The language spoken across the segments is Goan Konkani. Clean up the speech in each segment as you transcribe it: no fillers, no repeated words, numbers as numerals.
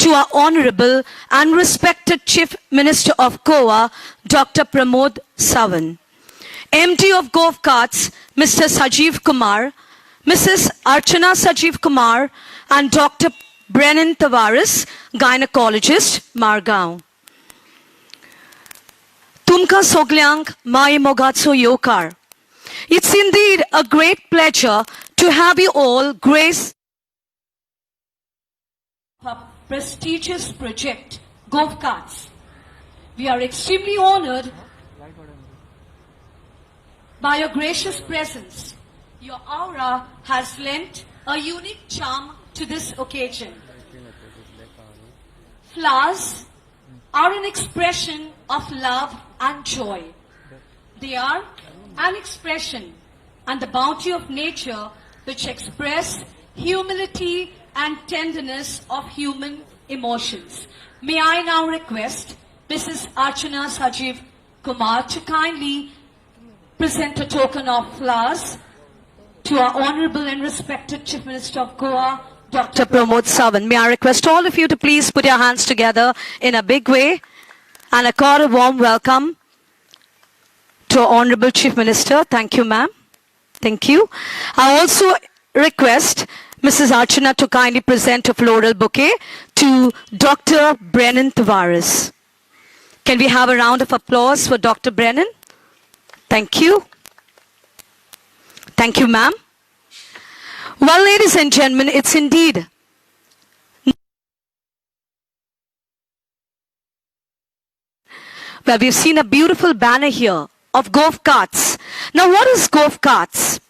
to our Honorable and respected Chief Minister of Goa, Dr. Pramod Sawant. MD of GovKarts, Mr. Sajeev Kumar, Mrs. Archana Sajeev Kumar, and Dr. Brennan Tavares, gynecologist, Margao. तुमकां सगल्यांक माय मोगाचो येवकार. It's indeed a great pleasure to have you all grace a prestigious project, GovKarts. We are extremely honored by your gracious presence. Your aura has lent a unique charm to this occasion. Flowers are an expression of love and joy. They are an expression and the bounty of nature which express humility and tenderness of human emotions. May I now request Mrs. Archana Sajeev Kumar to kindly present a token of flowers to our Honorable and respected Chief Minister of Goa, Dr. Pramod Sawant. May I request all of you to please put your hands together in a big way and accord a warm welcome to our Honorable Chief Minister. Thank you, ma'am. Thank you. I also request Mrs. Archana to kindly present a floral bouquet to Dr. Brennan Tavares. Can we have a round of applause for Dr. Brennan? Thank you. Thank you, ma'am. Well, ladies and gentlemen, it's indeed well, we've seen a beautiful banner here of GovKarts. Now, what is GovKarts?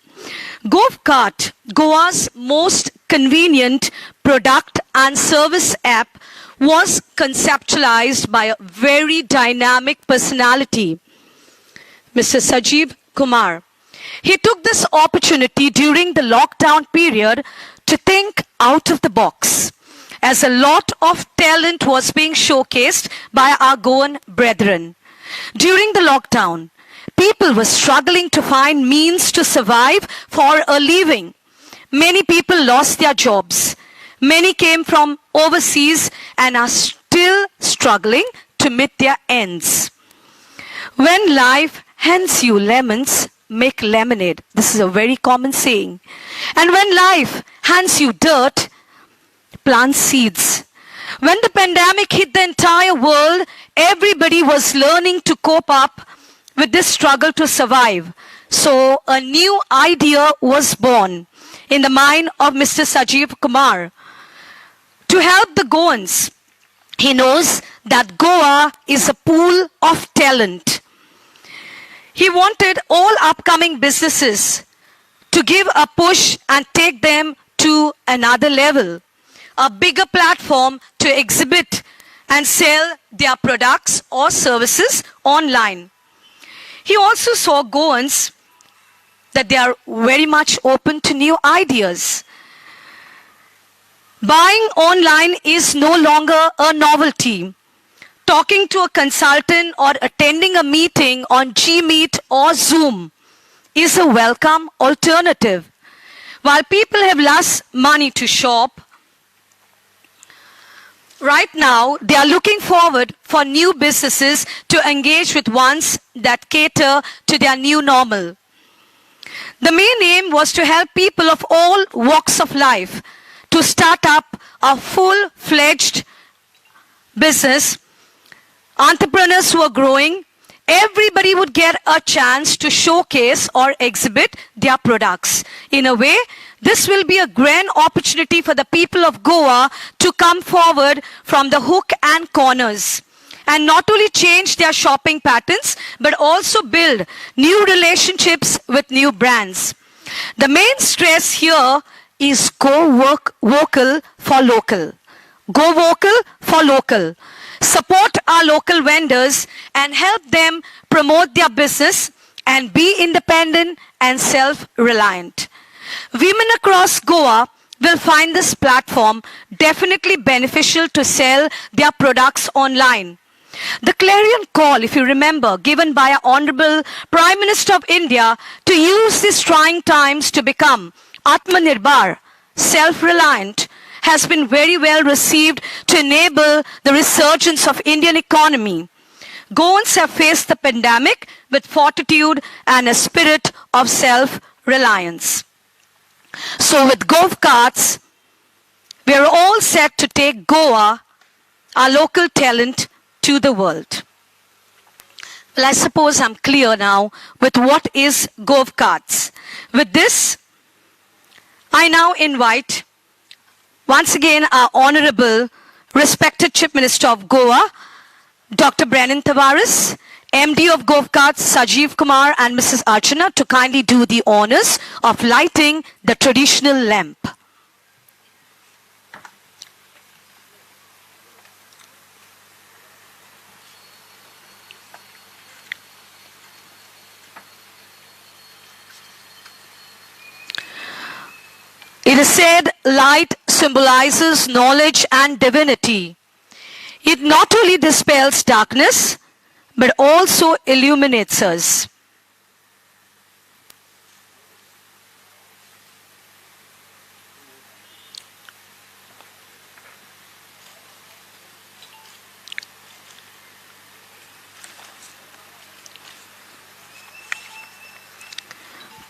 GovKart, Goa's most convenient product and service app, was conceptualized by a very dynamic personality, Mr. Sajeev Kumar. He took this opportunity during the lockdown period to think out of the box, as a lot of talent was being showcased by our Goan brethren. During the lockdown, people were struggling to find means to survive for a living. Many people lost their jobs. Many came from overseas and are still struggling to meet their ends. When life hands you lemons, make lemonade. This is a very common saying. And when life hands you dirt, plant seeds. When the pandemic hit the entire world, everybody was learning to cope up with this struggle to survive. So a new idea was born in the mind of Mr. Sajeev Kumar to help the Goans. He knows that Goa is a pool of talent. He wanted all upcoming businesses to give a push and take them to another level, a bigger platform to exhibit and sell their products or services online. He also saw Goans that they are very much open to new ideas. Buying online is no longer a novelty. Talking to a consultant or attending a meeting on Gmeet or Zoom is a welcome alternative. While people have less money to shop, right now they are looking forward for new businesses to engage with ones that cater to their new normal. The main aim was to help people of all walks of life to start up a full-fledged business. Entrepreneurs who are growing, everybody would get a chance to showcase or exhibit their products. In a way, this will be a grand opportunity for the people of Goa to come forward from the hook and corners and not only change their shopping patterns, but also build new relationships with new brands. The main stress here is go work vocal for local. Go vocal for local. Support our local vendors and help them promote their business and be independent and self-reliant. Women across Goa will find this platform definitely beneficial to sell their products online. The clarion call, if you remember, given by our Honorable Prime Minister of India to use these trying times to become Atmanirbhar, self-reliant, has been very well received to enable the resurgence of Indian economy. Goans have faced the pandemic with fortitude and a spirit of self-reliance. So with GovKarts, we are all set to take Goa, our local talent, to the world. Well, I suppose I'm clear now with what is GovKarts. With this, I now invite once again our Honorable Respected Chief Minister of Goa, Dr. Brennan Tavares, MD of GovKarts, Sajiv Kumar and Mrs. Archana to kindly do the honors of lighting the traditional lamp. It is said light symbolizes knowledge and divinity. It not only dispels darkness, but also illuminates us.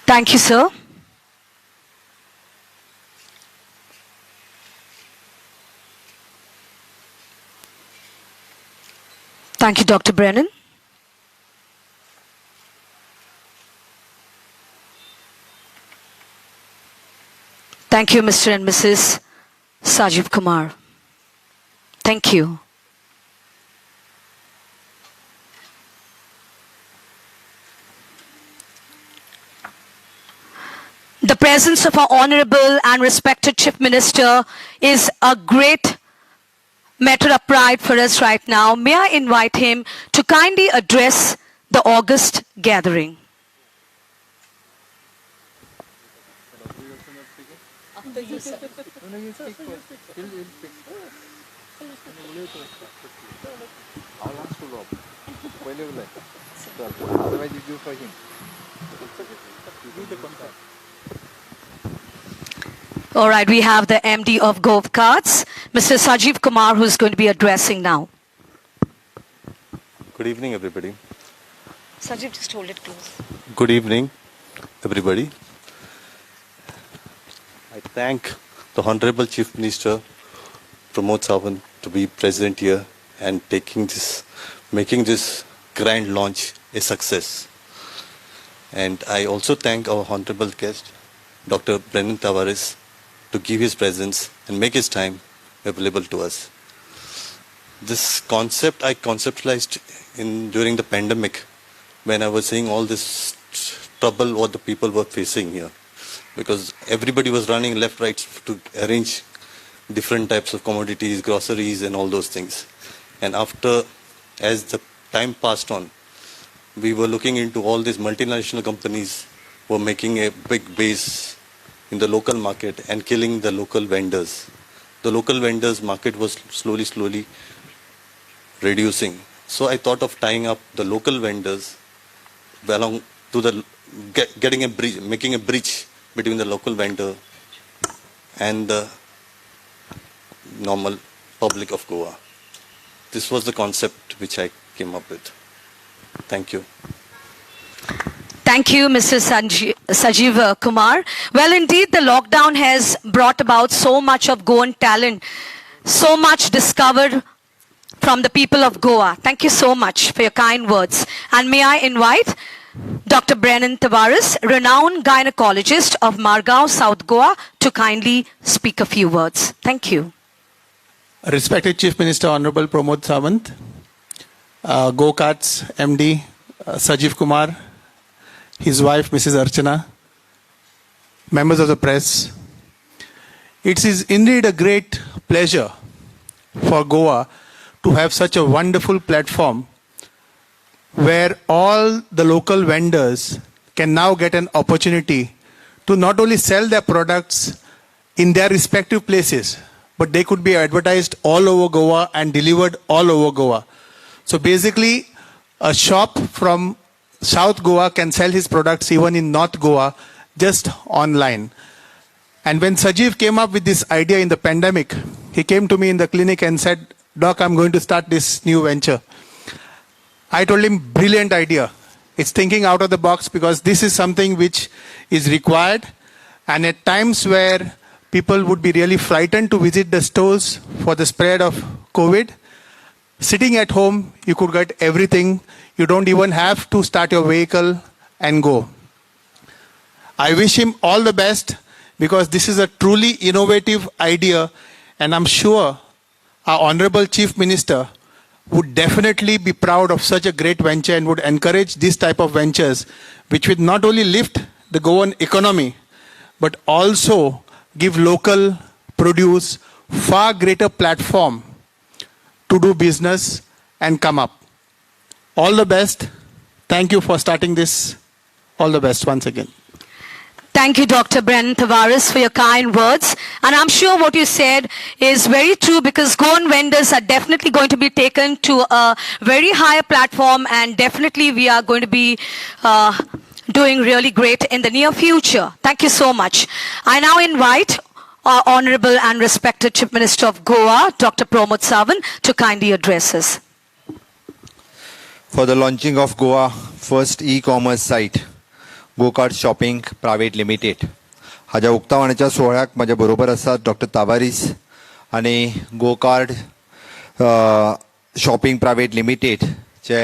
Thank you, sir. Thank you, Dr. Brennan. Thank you, Mr. and Mrs. Sajiv Kumar. Thank you. The presence of our honorable and respected Chief Minister is a great matter of pride for us right now. May I invite him to kindly address the August gathering. I'll ask to Rob. पहिले उलय. Otherwise you give for him. Give the contact. All right, we have the MD of GovKarts, Mr. Sajiv Kumar, who's going to be addressing now. Good evening, everybody. Sajiv, just hold it close. Good evening, everybody. I thank the Honorable Chief Minister, Pramod Sawant, to be present here and making this grand launch a success. And I also thank our honorable guest, Dr. Brennan Tavares, to give his presence and make his time available to us. This concept I conceptualized during the pandemic, when I was seeing all this trouble what the people were facing here, because everybody was running left, right to arrange different types of commodities, groceries and all those things. And after, as the time passed on, we were looking into all these multinational companies were making a big base in the local market and killing the local vendors. The local vendors market was slowly, slowly reducing. So I thought of tying up the local vendors along to the getting a bridge, making a bridge between the local vendor and the normal public of Goa. This was the concept which I came up with. Thank you. Thank you, Mr. Sajiv Kumar. Well, indeed, the lockdown has brought about so much of Goan talent, so much discovered from the people of Goa. Thank you so much for your kind words. And may I invite Dr. Brennan Tavares, renowned gynecologist of Margao, South Goa, to kindly speak a few words. Thank you. Respected Chief Minister Honorable Pramod Sawant, GoKarts MD Sajiv Kumar, his wife Mrs. Archana, members of the press. It is indeed a great pleasure for Goa to have such a wonderful platform where all the local vendors can now get an opportunity to not only sell their products in their respective places, but they could be advertised all over Goa and delivered all over Goa. So basically, a shop from South Goa can sell his products even in North Goa just online. And when Sajeev came up with this idea in the pandemic, he came to me in the clinic and said, "Doc, I'm going to start this new venture." I told him, "Brilliant idea. It's thinking out of the box because this is something which is required. And at times where people would be really frightened to visit the stores for the spread of COVID, sitting at home, you could get everything. You don't even have to start your vehicle and go." I wish him all the best because this is a truly innovative idea, and I'm sure our Honorable Chief Minister would definitely be proud of such a great venture and would encourage this type of ventures, which would not only lift the Goan economy, but also give local produce far greater platform to do business and come up. All the best. Thank you for starting this. All the best once again. Thank you, Dr. Brennan Tavares, for your kind words. And I'm sure what you said is very true because Goan vendors are definitely going to be taken to a very higher platform, and definitely we are going to be doing really great in the near future. Thank you so much. I now invite our Honorable and respected Chief Minister of Goa, Dr. Pramod Sawant, to kindly address us. For the launching of Goa first e-commerce site, GoKart Shopping Private Limited. हाज्या उक्तावणाच्या सुवाळ्याक म्हज्या बरोबर आसात डॉक्टर तावारीस आनी गोकार्ट शॉपिंग प्रायव्हेट लिमिटेडचे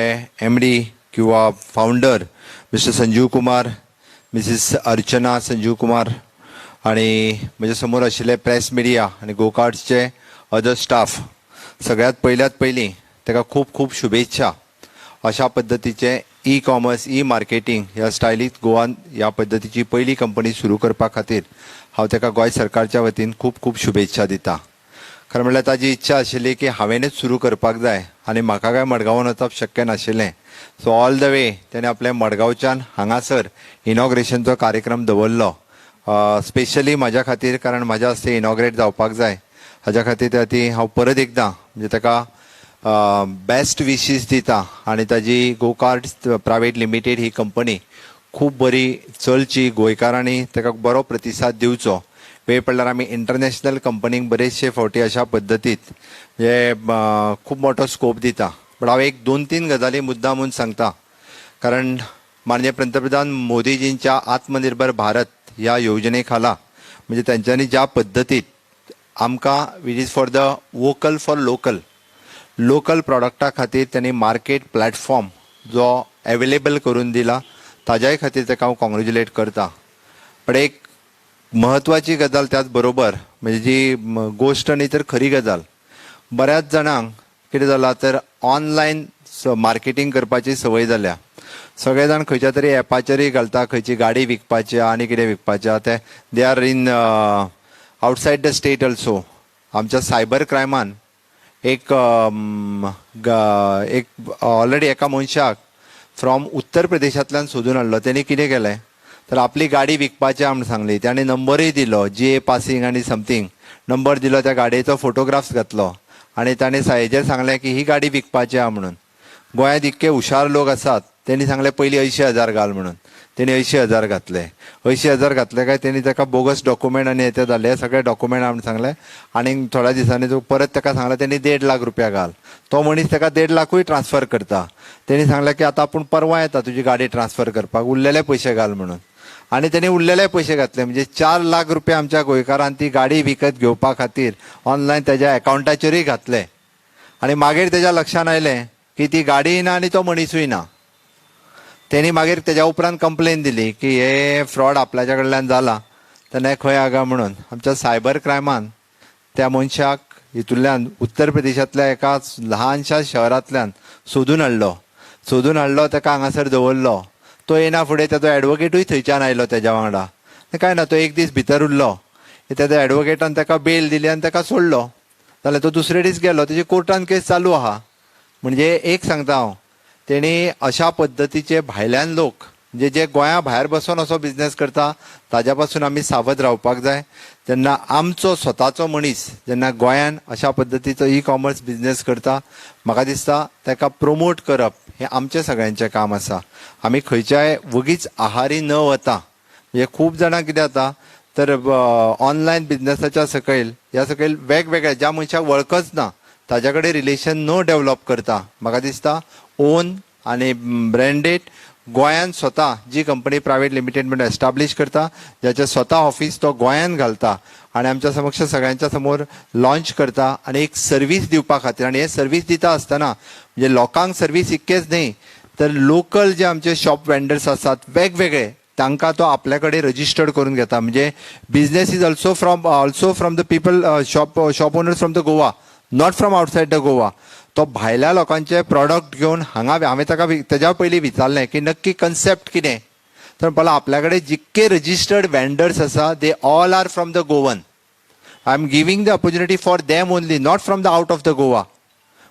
एमडी किंवा फाउंडर मिस्टर संजीव कुमार, मिसीस अर्चना संजीव कुमार आणि म्हज्या समोर आशिल्ले प्रेस मिडिया आनी गोकार्ट्सचे अदर स्टाफ. सगळ्यात पयल्यात पयलीं ताका खूब खूब शुभेच्छा. अशा पद्दतीचे ई कॉमर्स, ई मार्केटिंग ह्या स्टायलीत गोवान ह्या पद्दतीची पयली कंपनी सुरू करपा खातीर हांव ताका गोंय सरकारच्या वतीन खूब खूब शुभेच्छा दिता. खरें म्हणल्यार ताजी इच्छा आशिल्ली की हांवेंच सुरू करपाक जाय आनी म्हाका काय मडगांवान वचप शक्य नाशिल्लें. सो ऑल the way तेणें आपल्या मडगांवच्यान हांगासर इनॉग्रेशनचो कार्यक्रम दवरलो स्पेशली म्हाज्या खातीर, कारण म्हाज्या हस्ते इनॉग्रेट जावपाक जाय. हाज्या खातीर त्या ती हांव परत एकदां म्हणजे ताका बेस्ट विशीस दिता आनी ताजी गोकार्ट प्रायवेट लिमिटेड ही कंपनी खूब बरी चलची, गोंयकारांनी ताका बरो प्रतिसाद दिवचो. वेळ पडल्यार आमी इंटरनॅशनल कंपनीक बरेचशे फावटी अशा पद्दतीत म्हणजे खूब मोठो स्कोप दिता. बट हांव एक दोन तीन गजाली मुद्दाम म्हूण सांगता, कारण माननीय पंतप्रधान मोदीजींच्या आत्मनिर्भर भारत ह्या योजने खाला म्हणजे तेंच्यांनी ज्या पद्दतीत आमकां which is for the vocal for local, local प्रॉडक्टा खातीर त्यांनी मार्केट प्लॅटफॉर्म जो एवेलेबल करून दिला, ताज्याय खातीर ताका हांव कॉंग्रेच्युलेट करता. पण एक महत्वाची गजाल त्याच बरोबर म्हणजे जी गोश्ट न्ही तर खरी गजाल, बऱ्याच जाणांक कितें जालां तर ऑनलायन मार्केटींग करपाची संवय जाल्या. सगळे जाण खंयच्या तरी एपाचेरूय घालता, खंयची गाडी विकपाची आनी कितें विकपाचें. ते they are in outside the state also. आमच्या सायबर क्रायमान एक ऑलरेडी एका मनशाक फ्रॉम उत्तर प्रदेशांतल्यान सोदून हाडलो. तेणी कितें केलें तर आपली गाडी विकपाची म्हूण सांगली. ताणें नंबरूय दिलो, जी ए पासींग आनी समथींग नंबर दिलो, त्या गाडयेचो फोटोग्राफ्स घातलो आनी ताणें हेजेर सांगलें की ही गाडी विकपाची आहा म्हणून. गोंयांत इतके हुशार लोक आसात, तेणी सांगलें पयलीं 80,000 घाल म्हणून. तेणी 80,000 घातले. 80,000 घातले काय तेणी ताका बोगस डॉक्युमेंट आनी हे ते धाडले, सगळे डॉक्युमेंट म्हूण सांगले आनी थोड्या दिसांनी तो परत ताका सांगलें तेणी 1.5 लाख रुपया घाल. तो मनीस ताका 1.5 लाखूय ट्रान्सफर करता. तेणी सांगलें की आतां आपूण परवां येता तुजी गाडी ट्रान्सफर करपाक, उरलेले पयशे घाल म्हणून. आनी तेणी उरलेले पयशे घातले. म्हणजे 4 लाख रुपया आमच्या गोंयकारान ती गाडी विकत घेवपा खातीर ऑनलायन तेज्या एकावंटाचेरूय घातले. आनी मागीर तेज्या लक्षान आयलें की ती गाडीय ना आनी तो मनिसूय ना. तेणी मागीर तेज्या उपरांत कंप्लेन दिली की हे फ्रॉड आपल्याच्या कडल्यान जाला. तेन्ना खंय आगा म्हणून आमच्या सायबर क्रायमान त्या मनशाक हितूंतल्यान उत्तर प्रदेशांतल्या एका ल्हानशा शहरांतल्यान सोदून हाडलो. सोदून हाडलो, ताका हांगासर दवरलो. तो येना फुडें ताचो एडवोकेटूय थंयच्यान आयलो तेज्या वांगडा. कांय ना, तो एक दीस भितर उरलो. तेज्या एडवोकेटान ताका बेल दिली आनी ताका सोडलो. जाल्यार तो दुसरे दीस गेलो. तेजी कोर्टान केस चालू आहा. म्हणजे एक सांगता हांव, तेणी अशा पद्दतीचे भायल्यान लोक म्हणजे जे गोंया भायर बसून असो बिझनेस करता ताज्या पासून आमी सावध रावपाक जाय. जेन्ना आमचो स्वताचो मनीस जेन्ना गोंयान अशा पद्दतीचो ई कॉमर्स बिझनेस करता, म्हाका दिसता ताका प्रमोट करप हें आमचें सगळ्यांचें काम आसा. आमी खंयच्याय वगीच आहारी न वता. म्हणजे खूब जाणां कितें जाता, तर ऑनलायन बिजनसाच्या सकयल ह्या सकयल वेगवेगळ्या ज्या मनशाक वळखच ना ताज्या कडेन रिलेशन नो डेवलप करता. म्हाका दिसता ओन आनी ब्रँडेड गोंयान स्वता जी कंपनी प्रायवेट लिमिटेड म्हणून एस्टाब्लीश करता, ज्याचे स्वता ऑफिस तो गोंयान घालता आनी आमच्या समक्ष सगळ्यांच्या समोर लॉन्च करता आनी एक सर्वीस दिवपा खातीर. आनी हे सर्वीस दिता आसतना म्हणजे लोकांक सर्वीस इतकेच न्ही तर लोकल जे आमचे शॉप वेंडर्स आसात वेगवेगळे तांकां तो आपल्या कडेन रजिस्टर्ड करून घेता. म्हणजे business is also from the people, shop owners from the Goa, not from outside the Goa. तो भायल्या लोकांचे प्रॉडक्ट घेवन हांगा हांवें ताका तेज्या पयलीं विचारलें की नक्की कन्सेप्ट कितें, तर म्हणपाक आपल्या कडेन जितके रजिस्टर्ड वेंडर्स आसा they all are from the Goan. I am giving the opportunity for them only, not from the out of the Goa.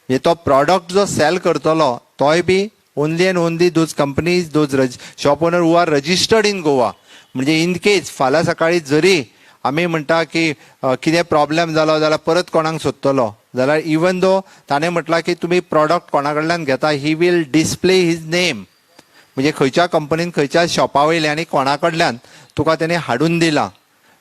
म्हणजे तो प्रॉडक्ट जो सेल करतलो तोय बी only and only those companies, those shop owner who are registered in Goa. म्हणजे इन केस फाल्यां सकाळी जरी आमी म्हणटा की कितें प्रॉब्लेम जालो जाल्यार परत कोणाक सोदतलो जाल्यार इवन दो ताणें म्हटलां की तुमी प्रॉडक्ट कोणा कडल्यान घेता, he will display his name. म्हणजे खंयच्या कंपनीन खंयच्या शॉपा वयले आनी कोणा कडल्यान तुका तेणें हाडून दिलां.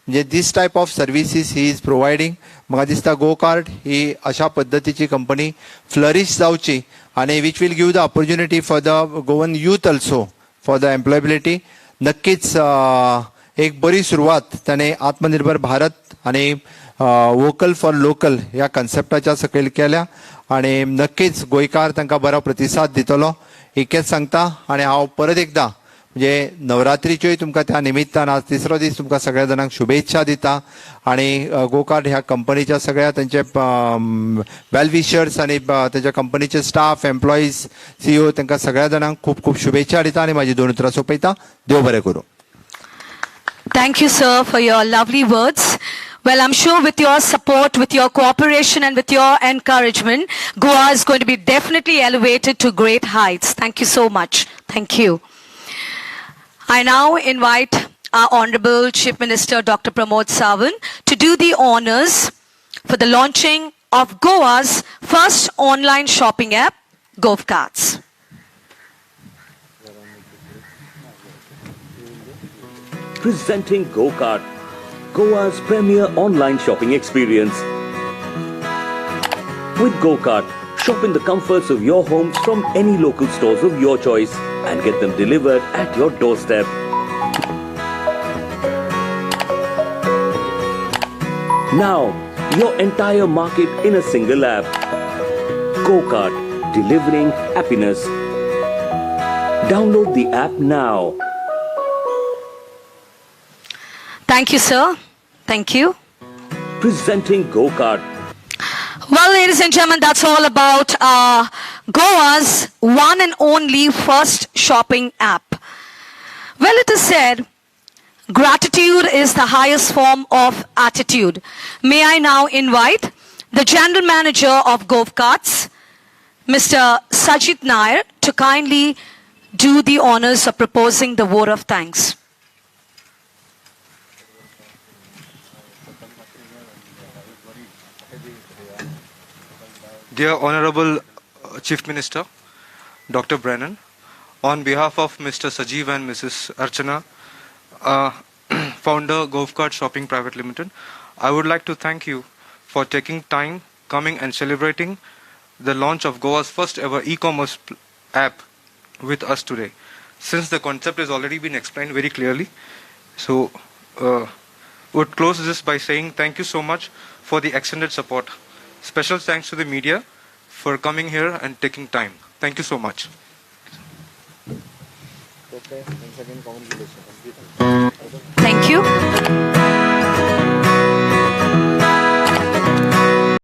म्हणजे this type of services he is providing. म्हाका दिसता गो कार्ट ही अशा पद्दतीची कंपनी फ्लरीश जावची आनी which will give the opportunity for the Goan youth also for the employability. नक्कीच एक बरी सुरवात ताणें आत्मनिर्भर भारत आनी वोकल फॉर लोकल ह्या कन्सेप्टाच्या सकयल केल्या आनी नक्कीच गोंयकार तांकां बरो प्रतिसाद दितलो इतकेंच सांगता. आनी हांव परत एकदां म्हणजे नवरात्रीच्योय तुमकां त्या निमित्तान आज तिसरो दीस तुमकां सगळ्या जाणांक शुभेच्छा दिता आनी गोकार्ट ह्या कंपनीच्या सगळ्या तेंचे वेल विशर्स आनी तेंच्या कंपनीचे स्टाफ, एम्प्लॉईज, सीईओ तांकां सगळ्या जाणांक खूब खूब शुभेच्छा दिता आनी म्हाजी दोन उतरां सोंपयता. देव बरें करूं. Thank you, sir, for your lovely words. Well, I'm sure with your support, with your cooperation, and with your encouragement, Goa is going to be definitely elevated to great heights. Thank you so much. Thank you. I now invite our Honorable Chief Minister, Dr. Pramod Sawant, to do the honors for the launching of Goa's first online shopping app, GoVKarts. Presenting GoKart, Goa's premier online shopping experience. With GoKart, shop in the comforts of your homes from any local stores of your choice and get them delivered at your doorstep. Now, your entire market in a single app. GoKart, delivering happiness. Download the app now. Thank you, sir. Thank you. Presenting GoKart. Well, ladies and gentlemen, that's all about Goa's one and only first shopping app. Well, it is said, gratitude is the highest form of attitude. May I now invite the General Manager of GoVKarts, Mr. Sajit Nair, to kindly do the honors of proposing the vote of thanks. Dear Honorable Chief Minister, Dr. Brennan, on behalf of Mr. Sajeev and Mrs. Archana, founder GoVKart Shopping Private Limited, I would like to thank you for taking time, coming and celebrating the launch of Goa's first ever e-commerce app with us today. Since the concept has already been explained very clearly, so would close this by saying thank you so much for the extended support. Special thanks to the media for coming here and taking time. Thank you so much. Okay, once again, congratulations. Thank you.